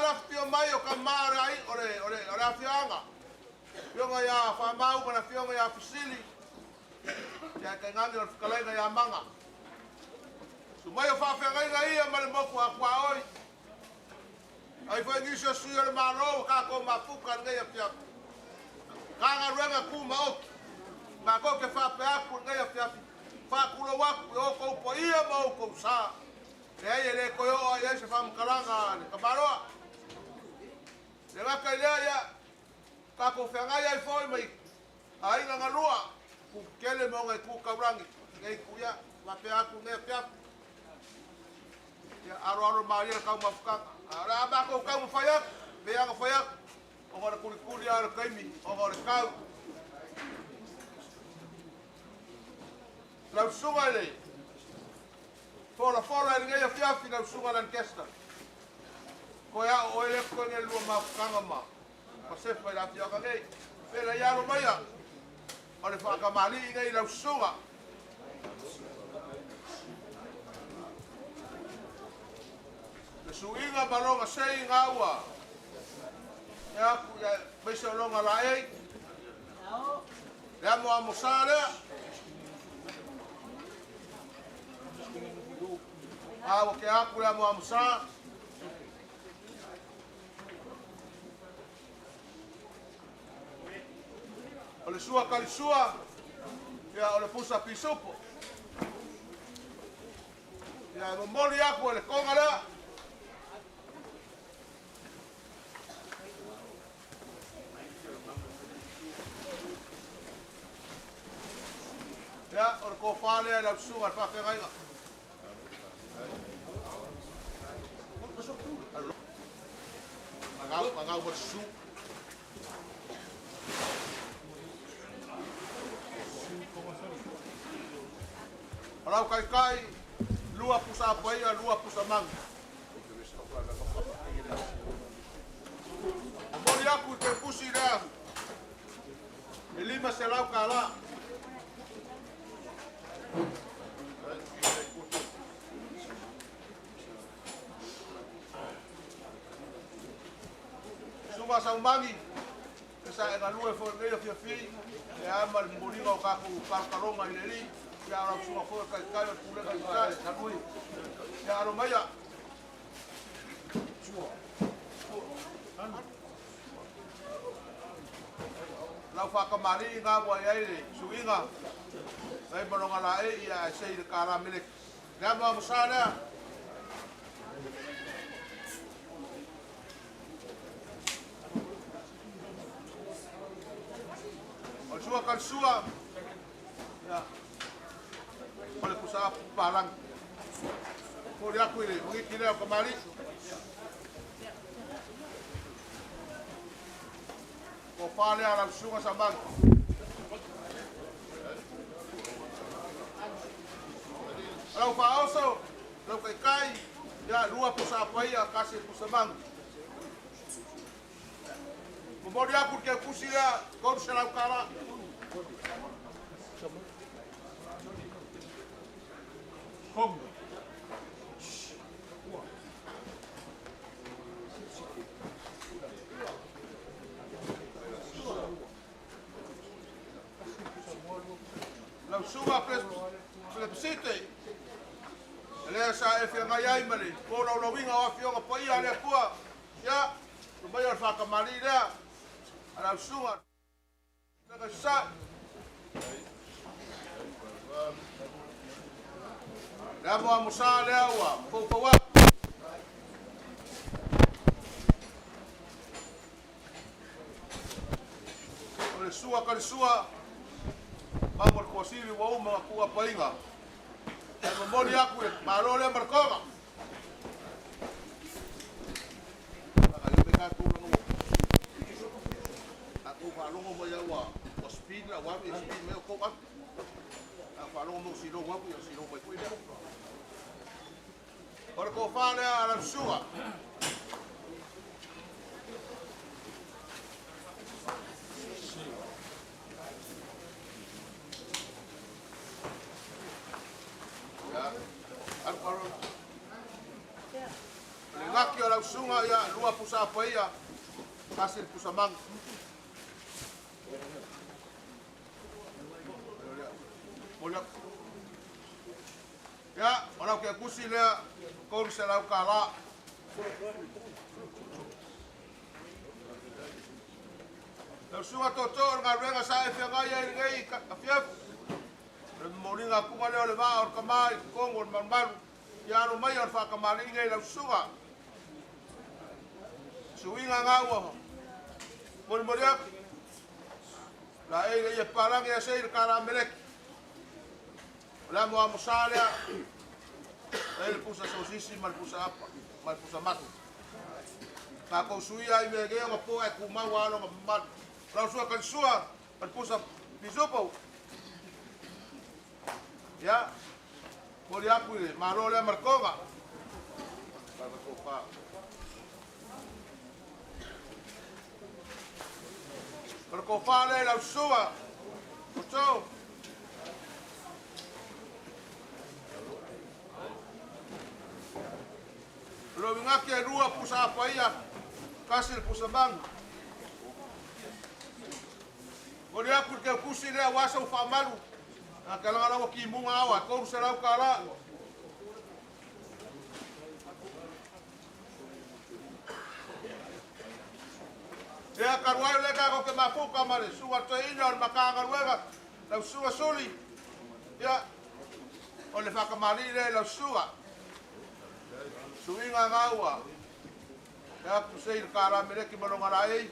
le afifio mai o tama o le ai, o le, o le, o le afioaga. Afioga ia Faamau ma le afioga ia Fesili, ia tainane o le fetalaiga ia Maga. Sumai o faafeagaiga ia ma le motu a tuaoi. Ai foi nisi o sui o le Malo ua tatou mafuta lenei afiafi. Matagaluega Tumaoti, matou te faapea atu lenei afiafi, faatulou atu i outou paia ma outou sa. Leai e le toe oo i ai se faamatalaga a le tamaloa. Le gata i lea, ia, tatou feagai ai foi ma aiga galua, ku tele ma ona e tu taulagi, nei tu ia, faapea atu lenei afiafi. Ia, aloalo malie le taumafutaga. A o le a matou taumafai atu, pei ona fai atu, ona o le tulituli lava o le taimi, ona o le tau. Lau susuga i le folafola i lenei afiafi, lau susuga Lancaster. Koe ao oe lea koe le lua mafutaga ma sefa i le afioaga nei. Pela i alo maia, o le faakamalii nei lau susuga. Le suiga ma loga sei ngā ua. E aku ia meise o loga la ei. Le amo amo sa lea. A ua ke aku le amo amo sa. O le sua kalisua, ia o le pusa pisupo. Ia e momoli aku e le konga lea. Ia, o le kōwhā lea i lau susuga le faafeagaiga. Magau, magau ma le susu. O lau kaikai, lua pusa apaia, lua pusa magu. Momoli aku i ke pusi lea, e 500 kālā. Suga saumangi, e sa e galue foi nei afiafi, e ama le momoliga o tatou kalokaloga i le alii, ia o lau susuga foi o le taitai o le pulega i uta, ia alo maia. Lau faakamalii ngā ua i ai le suiga, mai malonga la e ia ae sei le kālā meleki. Le amo amo sa lea. O le sua kalisua, ia, o le pusa apu palangi. Foli aku i le mangiti lea o kamali. Ko whā lea lau susuga sa mangi. Lau whaoso, lau kaikai, ia lua pusa apaia, kasi pusa mangu. Momoli aku ke pusi lea, 300 kālā. Lau susuga Plebisite, lea sa e feagai ai ma le polaulauina o afioga paia a le Atua. Ia, lumai o le faakamalii lea a lau susuga. Sa. Le amo amo sa lea ua foufou atu. O le sua kalisua, mamo le kuasili ua uma na kua painga. E momoli aku le malo lea ma le konga. Tatou faalogo mai au ua spin la ua ave spin mai o kou ave. A faalogo mai o silou atu, ia silou mai foi lea. O le kofā lea a lau susuga. Ia, alu alu. O le laki o lau susuga ia lua pusa apa ia kasi le pusa magu. Ia, o lau kekusi lea, 300 kālā. Lau suga toto o le galuega sa e feagai ai lenei afiafi. O le momoliga atuga lea o le vaa o le kamā i totonu o le malumalu. Ia alo mai o le faakamalii nei lau susuga. Suiga ngā ua molimoli atu. La e le ia palangi a sei le kālā meleki. O le amo amo sa lea. E le pusa sosisi ma le pusa apa, ma le pusa matu. Tākou suia i mea gea nga po e kumau alo nga mamalu. Lau sua kalisua, ma le pusa pisupo. Ia, moli aku i le malo lea markoga. O le kofā lea i lau sua. O tō. O le uingaki e lua pusa apa ia, kasi le pusa mangu. Moli aku i le keukusi lea ua sa ufaamalu. A ka laga laua kimuga ao a 300 kālā. Ia karuai le ka ko ke mafuka ma le suga toeina o le makagaluega lau suga suli. Ia o le faakamalii lea i lau suga. Suiga gaua. Ia atu sei le kālā meleki ma longa laei.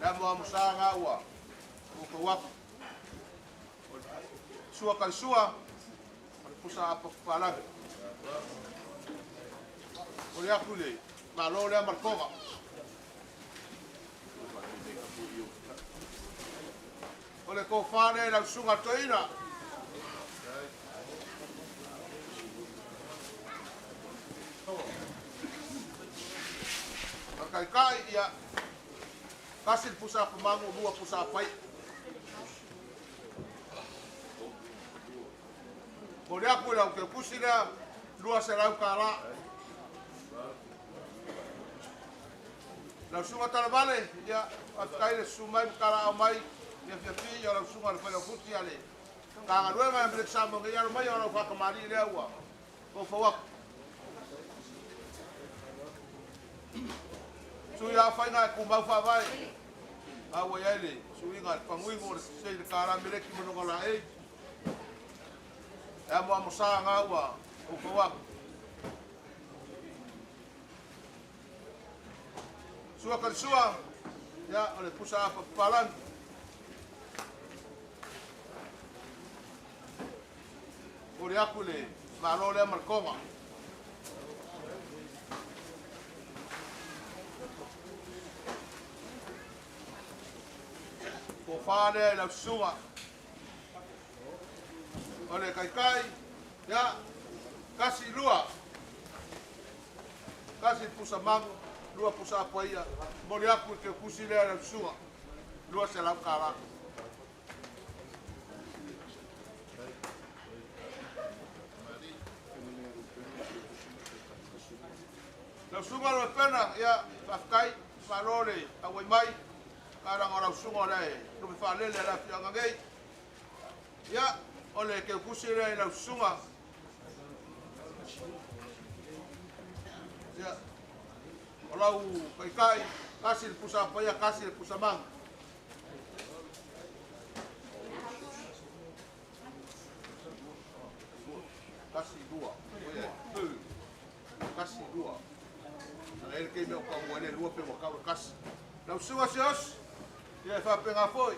Le amo amo sa gaua. O ka waku. Sua kai sua. O le pusa apa papalagi. O le aku le malo lea markoga. O le kofā lea i lau suga toeina. O kaikai ia kasi le pusa apa mangu lua pusa apai. O le aku i lau keukusi lea 200 kālā. Lau suga talavale, ia, faafetai le susu mai ma kala au mai, ia fiafia ia lau suga le failaufuti a le Matagaluega e Meleki Samoa nei alo mai o lau faakamalii lea ua faufau atu. Sui aofaiga e tumau faavae, a ua i ai le suiga le paguigu o le sei le kālā meleki ma lona laei. E amoamo sa ngā ua faufau atu. Sua kalisua, ia, o le pusa apa papalangi. O le aku le malo lea ma le koga. Ko whā lea i lau susuga. O le kaikai, ia, kasi lua. Kasi pusa mangu, lua pusa apa ia. Moli aku i ke kusi lea i lau susuga. 200 kālā. Lau susuga lo e pena, ia, faafetai, faaloa le auai mai. Ka ranga o lau susuga o le lupe faalele a le afioaga nei. Ia, o le keukusi lea i lau susuga. Ia, o lau kaikai, kasi le pusa apa ia, kasi le pusa mangu. Kasi lua. Kasi lua. Na ele ke mea o ka ua le lua pe ua kau le kasi. Lau susuga se osi, ia e faapenga foi.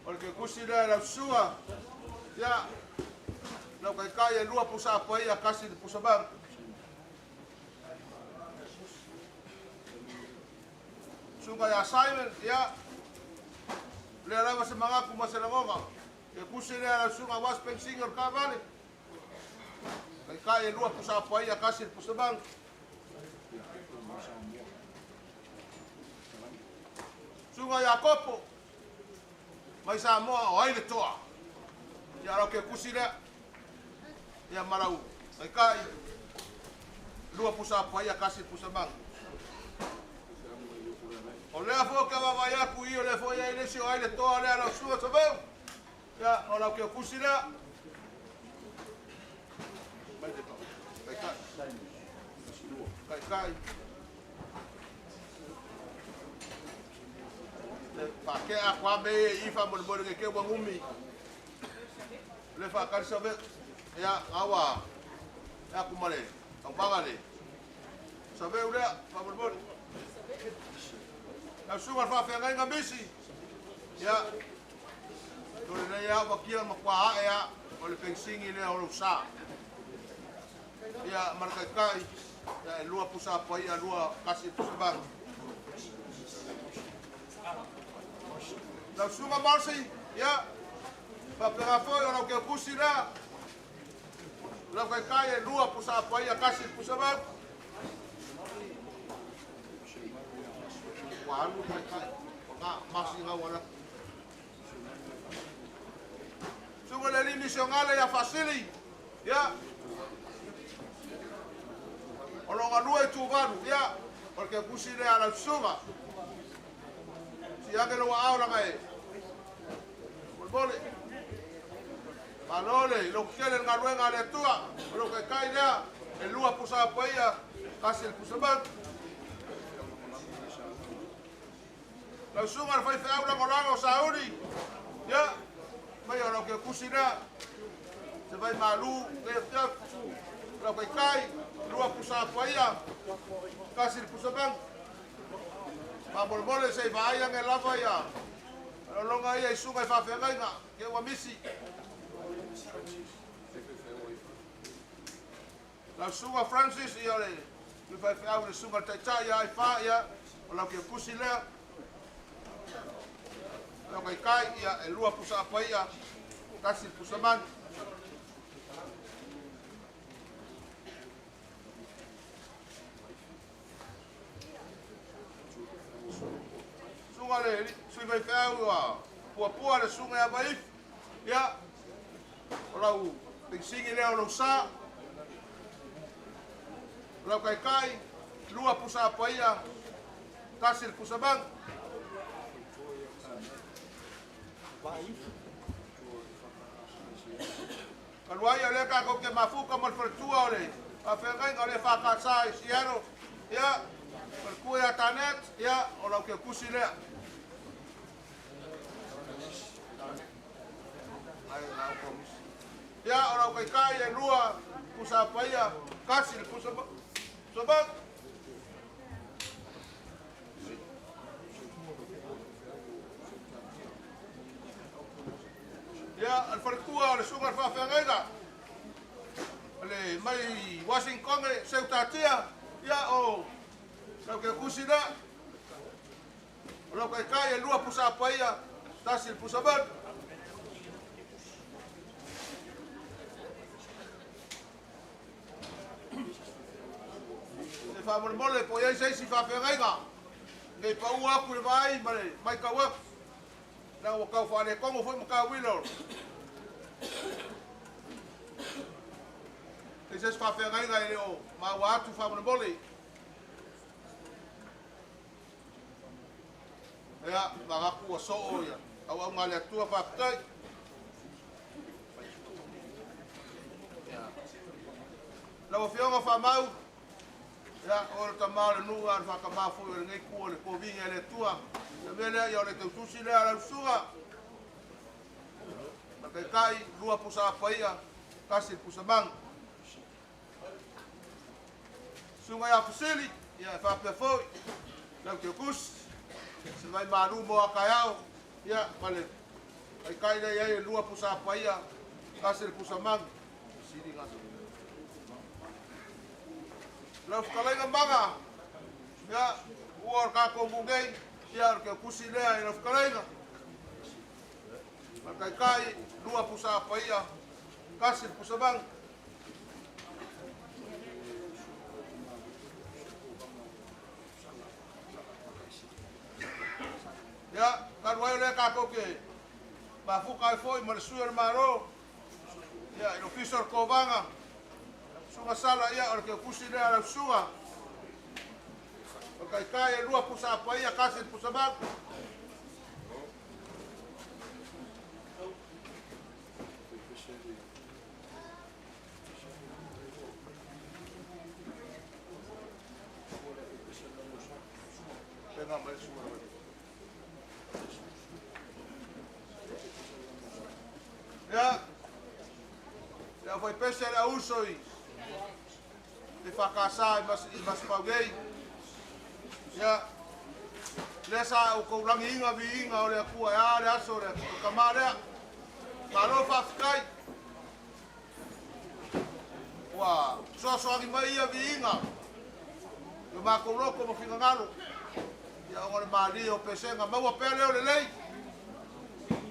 O le keukusi lea i lau susuga. Ia, lau kaikai e lua pusa apa ia, kasi le pusa mangu. Susuga ia Simon, ia, lea lava se magaku ma se lagoga. Keukusi lea lau susuga was pensinga o le kavale. Kaikai e lua pusa apa ia, kasi le pusa mangu. Susuga ia Kopo, mai Samoa o ai le toa. Ia lau keukusi lea. Ia ma lau Taitai, lua pusa paia kasi pusa maga. O lea foi ke vaavaai atu i o lea foi ai le isi o ai le toa lea lau susuga Saveu. Ia, o lau keukusi lea. Mai le pau. Taitai. Taitai. Faakea aku a me i faamolemole ke ke ua gumi. Le faakali Saveu. Ia, gaua. Ia ku ma le taumaga le Saveu lea, faamolemole. Lau susuga le faafeagaiga misi. Ia, o lenei au vakia ma kua ae a, o le pengsigi lea o lou sa. Ia, ma le taitai, ia, e lua pusa paia, lua kasi pusa maga. Lau susuga Marcy, ia, faapena foi o lau keukusi lea. Lau taitai e lua pusa paia, kasi pusa maga. Ua alu taitai, o ngā masi ngau ala. Susuga le alii misionale ia Faasili, ia, o lo galue i Tuvalu, ia, o le keukusi lea a lau susuga. Si ake lou aao laga e molemole. Malo le lou tele le galuega a le Atua, o lou taitai lea, e lua pusa paia, kasi le pusa maga. Lau susuga le faifeau lagolago o Sauli, ia, mai o lau keukusi lea, se vai malu, le afiafi, lau taitai, lua pusa paia, kasi le pusa maga. Faamolemole se i vaai age lava ia lologa ia i susuga i faafeagaiga, ke ua misi. Lau susuga Francis, ia o le tui faifeau le susuga le taitai ia Aifā, ia, o lau keukusi lea. Lau taitai, ia, e lua pusa apaia, kasi le pusa manu. Susuga le sui faifeau a puapua le susuga ia Vaifi, ia, o lau pengsigi lea o lou sa. O lau taitai, lua pusa apaia, kasi le pusa maga. Talu ai o lea tatou te mafuta ma le faletua o le faafeagaiga o le EFKS i Seattle, ia, faletua ia Tanet, ia, o lau keukusi lea. Ia, o lau taitai e lua pusa paia, kasi le pusa maga. Ia, o le faletua o le susuga le faafeagaiga, le mai Washington e Seutatia, ia, o lau keukusi lea. O lau taitai e lua pusa paia, tasi le pusa maga. Se faamolemole po i ai se isi faafeagaiga, nei paua aku i le vaai ma le maitau aku. Na ua tau faaletonu foi ma tauila o e se isi faafeagaiga e le o maua atu faamolemole. Ia, manatu ua soo ia auauga a le Atua, faafetai. Lau Afioga Faamau, ia, o le tama o le nuu a le faatamā foi o lenei itu o le toviga e le Atua. Le mea lea, ia o le tautusi lea a lau susuga. Ma le taitai, lua pusa paia, kasi le pusa maga. Susuga ia Fasili, ia e faapea foi, lau teukusi, se vai malu mo a taeao, ia, ma le taitai lea i ai e lua pusa paia, kasi le pusa maga. Lau fetalaiga maga, ia, ua o le tatou mugei, ia o le keukusi lea i lau fetalaiga. Ma le taitai, lua pusa paia, kasi le pusa maga. Ia, talu ai o lea tatou te mafuta ai foi ma le sui o le Malo, ia, i le ofisa o le Kovaga, Suga sala ia o le ke kusi lea lau suga. O kai kai e lua pusa apa ia kasi pusa maku. Ia, ia foi pese le auso i te whakasa i Maspaugei. Ia, lea sa o kou langi inga vi inga o le akua e a le aso le kama lea. Malo whawhikai. Ua soasoagi mai ia vi inga. Ia mākou loko ma whingangalo. Ia o le malia o pesenga. Maua pea leo le lei.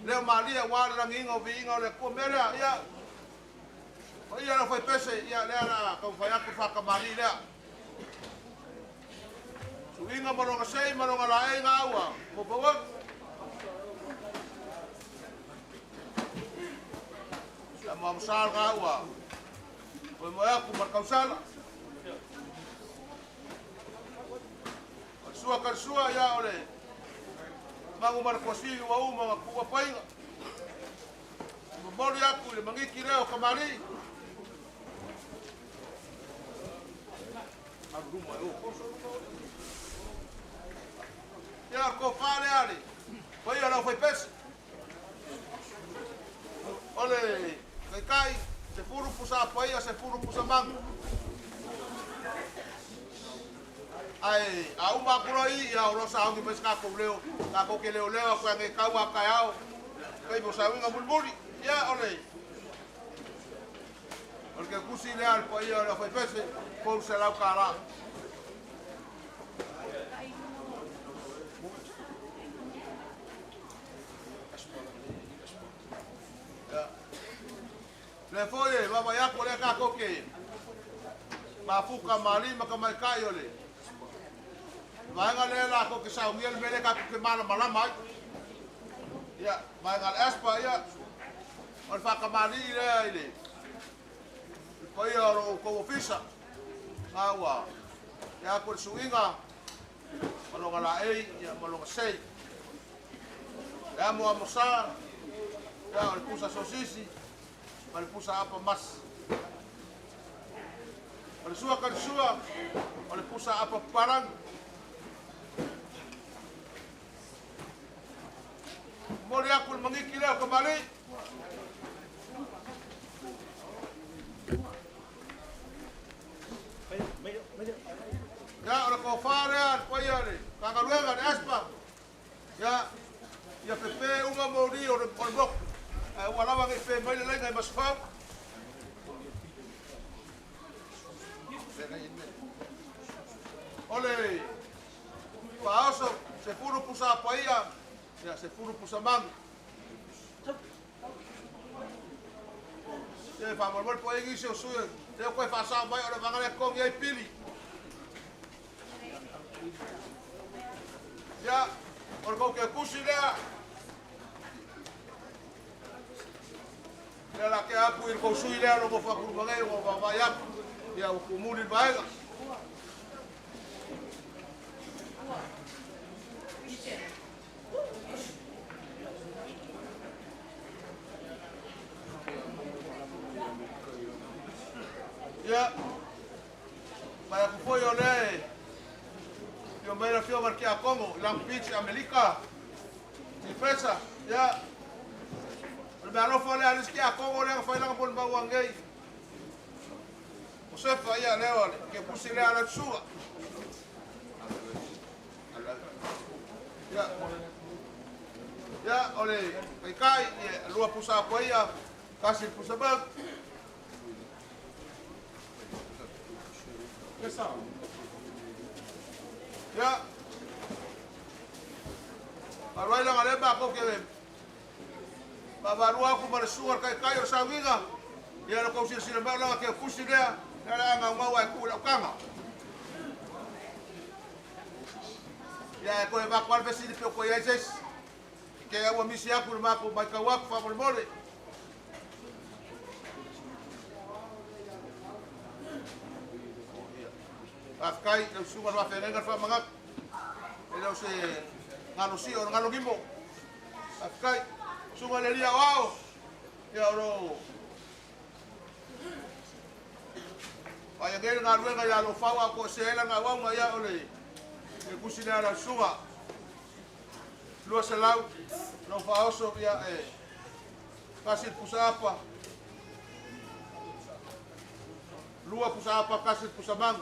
Leo malia wa le langi inga o vi inga o le akua mea lea. Ia, o ia la fai pese, ia lea la kau fai aku whakamali lea. Suinga malonga sei, malonga lae ngā ua. Mo pawak. Ia mua masal ngā ua. Koe moe aku markausala. Sua karsua ia ole. Mangu markwasi ua uma ngā kuwa painga. Momoli aku le mangiki leo kamali. Ia ko fale ali. Foi ala foi pes. Ole, kai kai se furu pusa paia se furu pusa mangu. Ai, a uma kuroi ia o rosa au ki ka ko leo, ka ko ke leo leo ko ngai kau a kai au. Kai mo sa winga mulmuli. Ia ole. Ole ke kusi le al paia le foi pese, ko se lau kala. Le foi, baba ia ko le ka ko ke. Mafuka mali maka mai kai ole. Vaenga le la ko ke sa ngiel mele ka ke mala mala mai. Ia, vaenga le aspa ia. O le whakamali lea i le. Ko ia o ko ofisa. Ngā ua. Ia ko le suinga. Malonga la ei, ia malonga sei. Ia mo amosa. Ia o le pusa sosisi. O le pusa apa mas. O le sua ka le sua. O le pusa apa parang. Moli aku le mangiki leo kamali. Ia, o le kofare a le paia le kakaluega le aspa. Ia, ia pepe unga mori o le moku. Ai ua lava ngai pe mai le lenga i masfau. O le paoso, se furu pusa paia, ia se furu pusa mangu. Te whamolmol po ingi se o sui, te o koe whasao mai o le wangale kongi ai pili. Ia, o le kau ke kusi lea. Lea la ke apu i le kau sui lea lo mo whakurumangei o wawai apu. Ia, o kumuli vaega. Ia, mai aku foi o le Fio mai la fio markia Kongo, Long Beach, Amerika. Ti pesa, ia. O le mea alofa lea alis kia Kongo lea whai langa pon mau angei. O sefa ia leo ale, ke pusi lea ala sua. Ia. Ia, o le kai kai, ia, lua pusa apa ia, kasi pusa bag. Ia. Aruai langa le mako ke Mavarua aku ma le suga le kaikai o le sauiga. Ia le kou silasila mai o langa ke kusi lea. Lea le anga ungau ai ku lau kanga. Ia e koe mako ale fesili pe o koe ai seisi. Ke aua misi aku le mako mai kau aku whamolemole. Faafetai lau susuga le faafeagaiga le faamanatu. E le o se galo sio o le galo nimo. Faafetai. Susuga i le Alii Aoao, ia o lo o vaaia nei le galuega ia Lofaua a o toesea ai lana auauna, ia o le tusi lea a lau susuga. 200 lou faaoso, ia e tasi le pusaapa, lua pusaapa, tasi le pusamanu.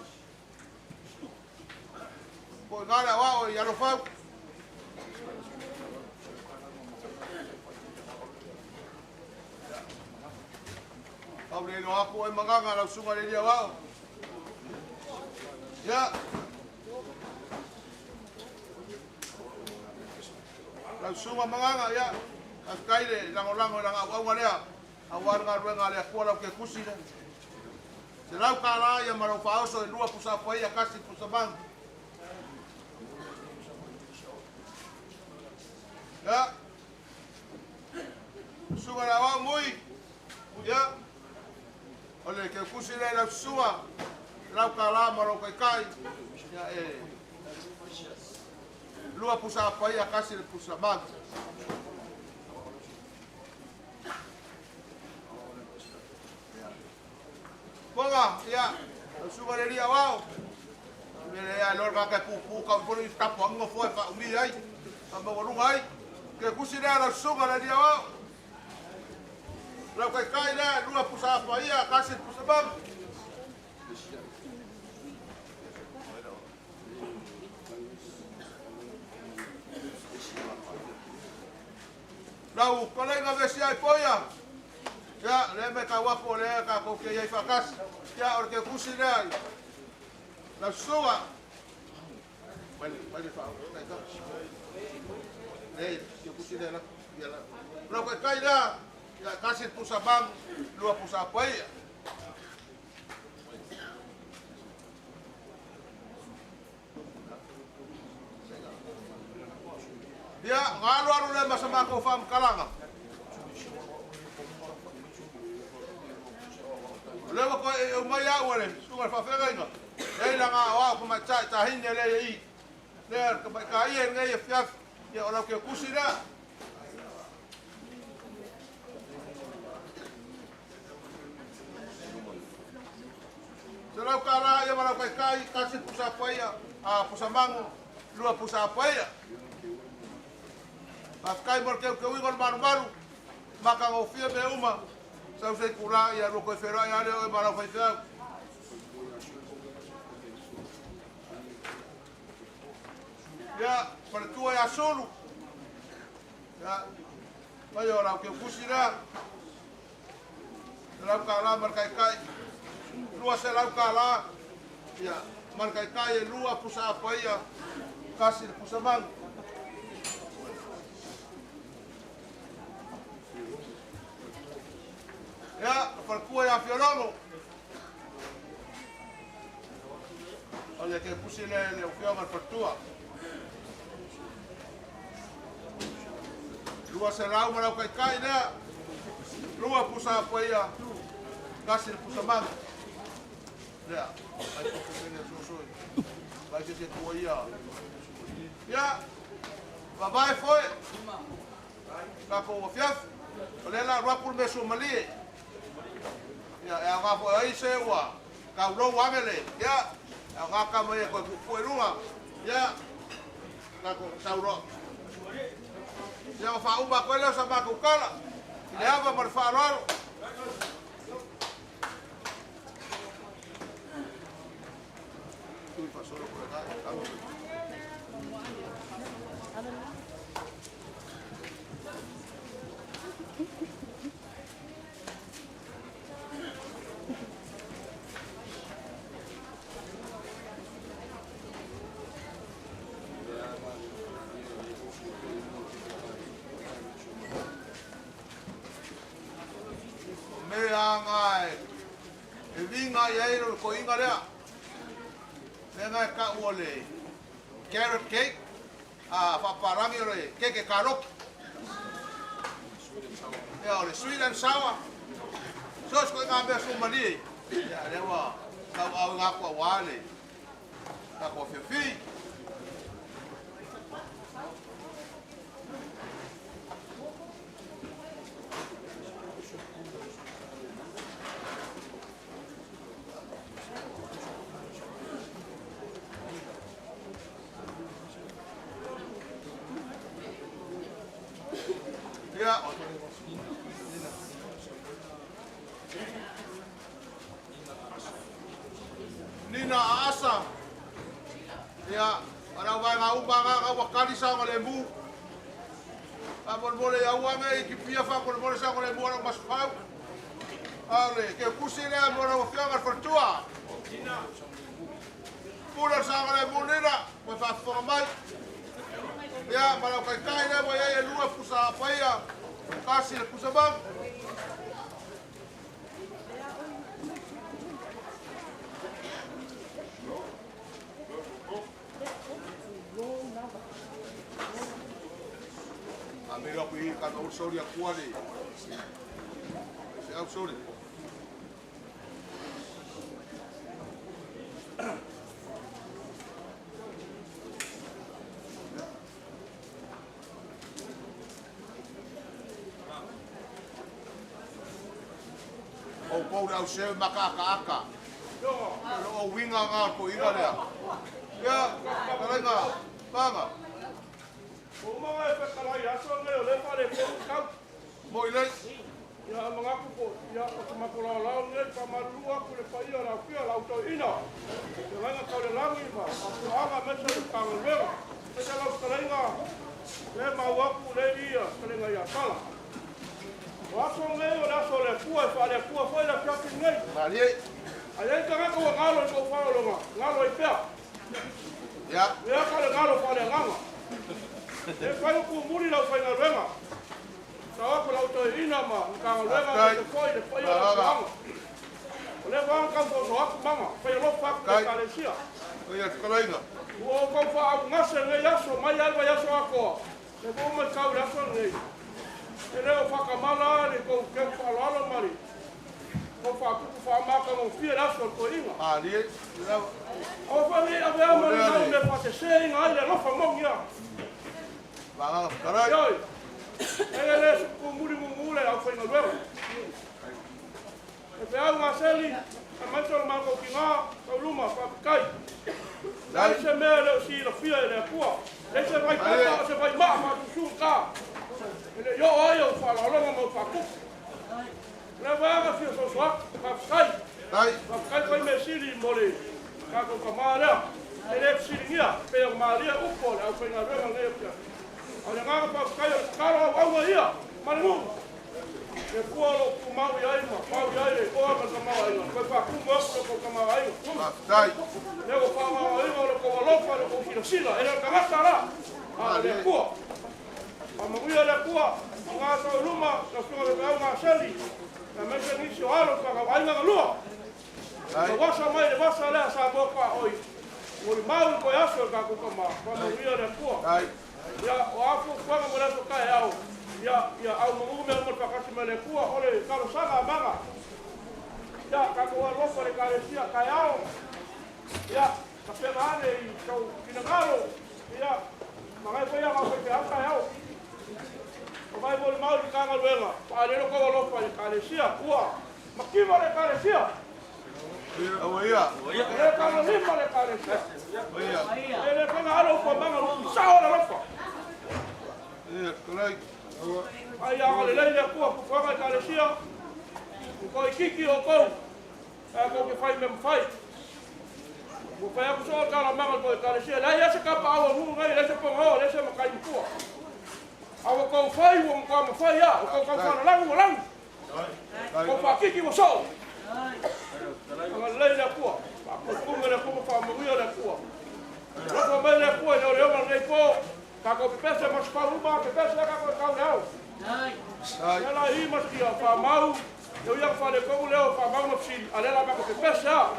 Po i le aoao i Alofau. Au le iloa atu oe Magaga lau susuga i le alii aoao. Ia. Lau susuga Magaga, ia, faafetai le lagolago i lana auauga lea, aua le galuega a le Atua lau ketusi lea. $100 ia ma lou faaoso e lua pusa paia kasi pusa manu. Ia, susuga le aoao mui, ia, o le keukusi lea i lau susuga, $100 ma lou taitai, ia e lua pusa paia kasi le pusa manu. Poga, ia, lau susuga le alii aoao, mele ia loa ka ka pupu ka polu i tapu anga foe fa umi ai, fa maualuga ai. Ke kusi lea lau susuga le alii aoao. Lau kaikai lea, lua pusa apa ia, kasi pusa mamu. Lau kalaiga vesi ai poia. Ia, le me ka wapo le ka ko ke iai whakasi. Ia, o le ke kusi lea. Lau susuga. Mai mai le wha. Le, ke kusi lea la. Ia la. Lau kaikai lea, ia kasi pusa mamu, lua pusa apa ia. Ia, ngalo alu le masa mako whaamkalanga. Lewa ko e umai au le susuga le faafeagaiga. Lea ila ngā o au ka mai tai tahine le i. Lea ka mai ka ia ngai e fiafi. Ia o lau ke kusi lea. Se lau ka la ia ma lau kai kai, kasi pusa paia, a pusa mangu, lua pusa paia. Faafetai mo le keukeuiga o le malumalu, makagofie mea uma, sau se itulā ia lua toe feiloai lava lea o oe ma lau faifeau. Ia, faletua ia Sulu, ia, mai o lau keukusi lea, $100 ma le kaikai, $200, ia, ma le kaikai e lua pusa apa ia, kasi le pusa manu. Ia, o faletua ia Fiologo. O le ke pusi le le ofioga le faletua. 200 ma lau kaikai lea. Lua pusa apa ia, kasi le pusa manu. Lea, ai tofu mene sosoi. Vai se se tua ia. Ia, vavae foe. Tatou afiafi. O lea la alu atu le mea suamalie. Ia, e aoga foi ai se ua taulou ane le, ia, e aoga tama ia toe puupuu i luga. Ia, tatou sau loa. Ia, ona faauma atu ai lea o sa matou tala i le ava ma le faaaloalo. Tui faasolo ko le Mea nga e viga i ai le toeaina lea. Lea na e tau o le carrot cake, a faapalagi o le keke kaloki. Ia o le sweet and sour. So se koiga mea suamalie. Ia lea ua tauau atu aua le Tatou afiafi. Ia. Nina Aasa. Ia, o lau vaega uma agaga ua kali saogalemu. Faamolemole ia aua nei kipia faamolemole saogalemu o lau masufau. A o le keukusi lea mo lau afioga le faletua. Pule o le saogalemu Nina, ua faafofoga mai. Ia, ma lau taitai lea ua i ai e lua pusa paia, tasi le pusa mau. Amiro aku i ka no sori akua le. Se au sori. O pou le au seu makaakaaka. O lo o winga ngā ko inga lea. Ia, talaga, panga. O maga e whakalai aso nei o le whare ko kau. Mo i lei. Ia mangaku po ia o te makolau nei pa maruru aku le paia la fia la auto ina. Te langa kau le langi ma apuanga me se le kangaluega. Me se lau kalenga le mau aku le ia kalenga ia sala. O aso nei o le aso le kua e whare kua foi la fia ki nei. Marie. Ai ai tangata ua ngalo i kou whaolonga, ngalo i pea. Ia. Lea ka le ngalo whare nganga. E whai o kumuri lau whaingaluega. Sa wako lau toi ina ma nkangaluega Kai. me te foi le whai o le whaanga. O le whaanga kau whaoso aku manga, whai alofa aku le Kai. kalesia. O ia whakalainga. Ua o kau wha au ngase nei aso, mai ai vai aso akoa. Le vō mai kau le aso nei. E leo whakamala le kou keu whaaloalo mari. Kou whakupu whaamaka ngō fia le aso o le toiga. Marie. Ia. O whangi ave ama le nau me whate se inga ai le alofa mongi a. Vanga whakarai. Ioi, e le suku muri mumu le au whaingaluega. E pe au ngā seli, a maito le mākou ki ngā, kauluma, whapikai. Dai. Lai se mea leo si la fia e le akua. Lei se vai papa, o se vai maa whatusu ka. E le io ai au whaalaolonga mau whakupu. Le waanga fia sosoa, whapikai. Dai. Whapikai koe me sili mo le kākou ka maa lea. E le fisilingia, pe o maalia upo le au whaingaluega nei o pia. A le ngāka whapikai o le takaro au aua ia, ma le nuu. Le kua lo ku mau i ai ma, mau i ai le koa ma le kamau aiga. Koe whakumu aku le kou kamau aiga. Dai. Le o whaangaga aiga o le kou alofa le kou silasila. E le o tagata la, a le kua. A manuia le kua, o ngā tau luma, ka sunga le au ngā seli. Na me se nisi o alo ka aiga ka lua. Dai. Ka wasa mai le wasa lea sa moa ka oi. Mo le mau i koe aso e ka kuka ma, wha manuia le kua. Dai. Ia, o afu kuanga mo le aso kai au. Ia, ia, au mangu mea mo le whakasi mai le kua, o le kalosaga a manga. Ia, ka koa alofa le kalesia kai ao. Ia, ka pega ane i tau kinangalo. Ia, magai koe ia ngau whai au kai ao. O mai mo le mau i kangaluega. Whaalelo kau alofa le kalesia, ua. Makiwa le kalesia. Aua ia. Le kalalima le kalesia. O ia. E le whanga alo pa manga luku sao le alofa. Ia whakalai. Ai anga le lei le kua kukuanga i kalesia. Ko i kiki o kou. A kou ke whai me mwhai. Mo whai aku so o kala manga ko i kalesia. Lai ese ka pa awa ngu ngai, lai se ponga o, lai se makai mkua. Awa kou whai ua mkua mawhai a. O kou kau whana langu o langu. Kou whakiki o so. Anga le lei le kua. Whakukunga le kua, whaamanuia le kua. Rofa mai le kua i le o nei po. Ka kou pepese mas uma, pepese ka kou kau le au. Dai. Ela i mas kia whamau, leo ia whare kou leo whamau na fsili, a lela maka pepese a.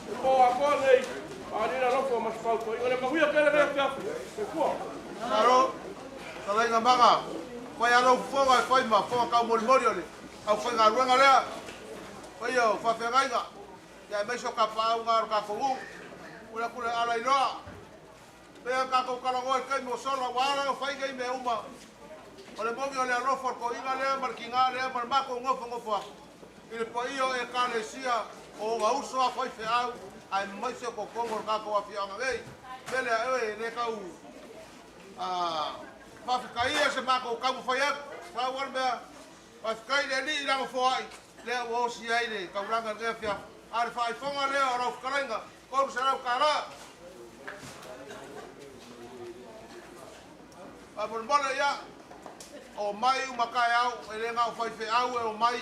E po a koa nei, a lila lofo mas pau toi. O le mahuia kele rea pia te kua. Aro. Talainga manga. Whai alo fofoga e whai ma fofoga kau molimoli o le. Au whai ngā ruenga lea. Whai o whawhengainga. Ia e meiso ka pāu ngā ro ka kongu. Ua aku le ala iloa. Pea kākou kalagoa i kai mo sola, ua ala o whaiga i mea uma. O le mogi o le alofa o ko inga lea, ma le kinga lea, ma le mako ngofo ngofo aku. I le paia o ekalesia o ga uso a whai wheau, ai mai se ko kongo o kākou afianga nei. Mele a oe, le kau whawhikaia se mako kau whai aku. Whau wale mea, whawhikai le li i langa foai, lea ua osi ai le kaulanga le fia. A le whaifonga lea o rau whakalainga, koru se rau kāra. A mole mole ia, o mai umakae au, e le ngau whai wheau e o mai,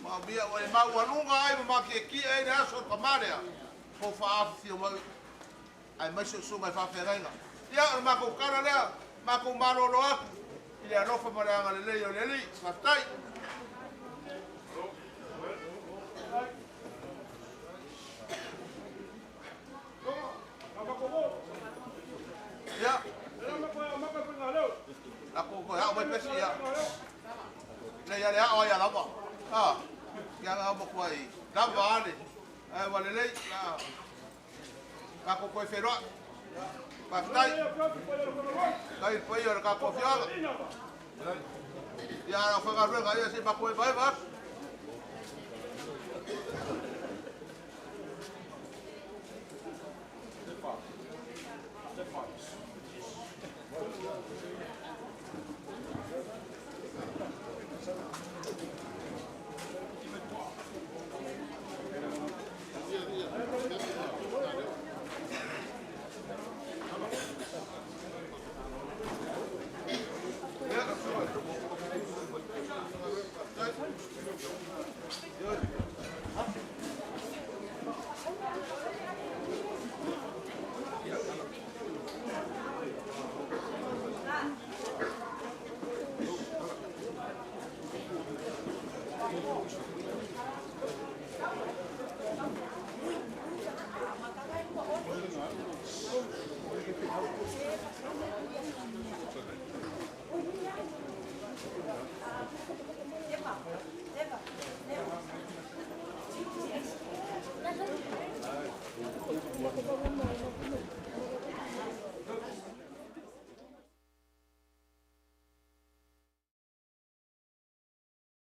ma mia o e mau alunga ai ma maki e ki e le aso ka marea, ko whaaffi o mai, ai mai se usunga i whawhengainga. Ia, o le mako kara lea, mako malolo aku, i le alofa ma le anga le lei o le li, whaftai. Ia, la ko ko hao mai pesi ia. Le ia le hao ia lava. Ah, ia nga mo ko ai. Lava ale. Ai wa le lei la. Ka ko ko e whenua. Whaftai. Kai pai o le ka ko fianga. Ia ra whangaruenga ia se mako e vai vai.